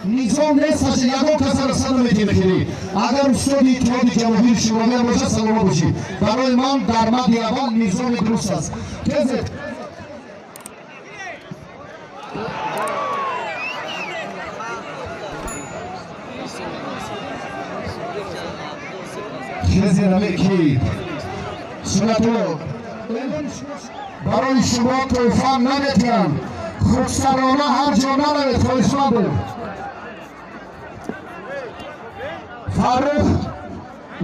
Низом нест, ягон касаро сад наметем. Агар устоди Иттиҳоди Ҷамоҳири Шӯравиам бошад, саломат бошед. Барои ман дар мадди аввал низоми дуруст аст. Хезед. Хезед, ки сурату барои шумо тӯҳфа наметиҳанд. Худсарона ҳар ҷо наравед, хоҳишмандем. Фаррух,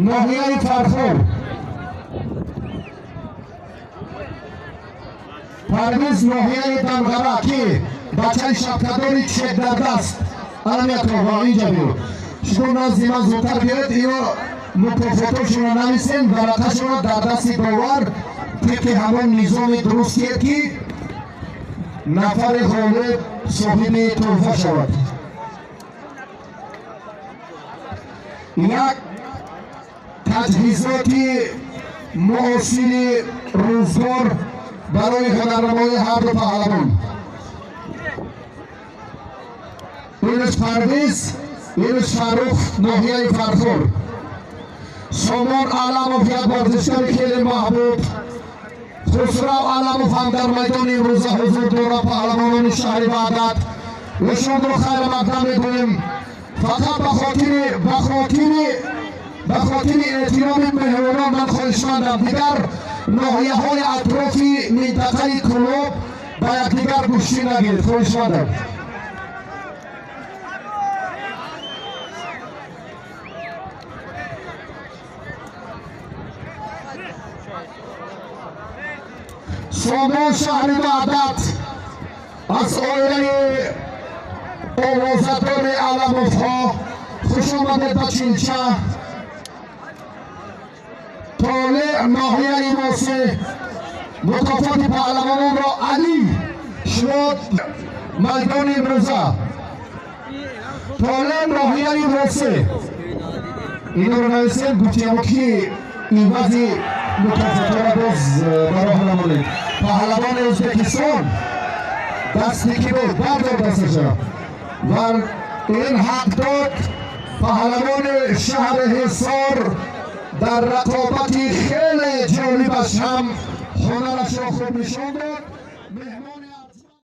ноҳияи Фархор. Парвиз, ноҳияи Данғара. Ки бачаи шапкадори чек дар даст аламиятро инҷа биё. Шумо назди ман зудтар биёед, ино мукофотошонро нависем, варақашонро дар дасти довар тибқи ҳамон низоми дурустие, ки нафари ғолиб соҳиби тӯҳфа шавад. Як таҷҳизоти муосири рӯзгор барои ҳунарнамои ҳарду паҳлавон. Инаш Парвиз, инаш Фаррух, ноҳияи Фархор. Сомон Аламов, як варзишгари хеле маҳбуб. Хусрав Аламов ҳам дар майдони имрӯза ҳузур дорад. Паҳлавонони шаҳри Ваҳдат, эшонро хайрмақдам мегӯем. Фақат ба хотири эҳтироми меҳмонон ман хоҳишмандам, дигар ноҳияҳои атрофи минтақаи Кӯлоб ба якдигар гӯштӣ нагиред, хоҳишмандам. Сомон, шаҳри Ваҳдат, аз оилаи овозадори Аламовҳо, хуш омадед ба Чилча. Толеъ, ноҳияи Восе. Мукофоти паҳлавононро, Алӣ, шумо майдони имрӯза. Толеъ, ноҳияи Восе. Инро нависем, гуфтем, ки ивази мукофотҳоро боз ба роҳ намонед. Паҳлавони Ӯзбекистон, дасти ки буд? Бардор дасташа. Ва ин ҳақ дод паҳлавони шаҳри Ҳисор дар рақобати хеле ҷолибаш ҳам ҳунарашро хуб нишон дод.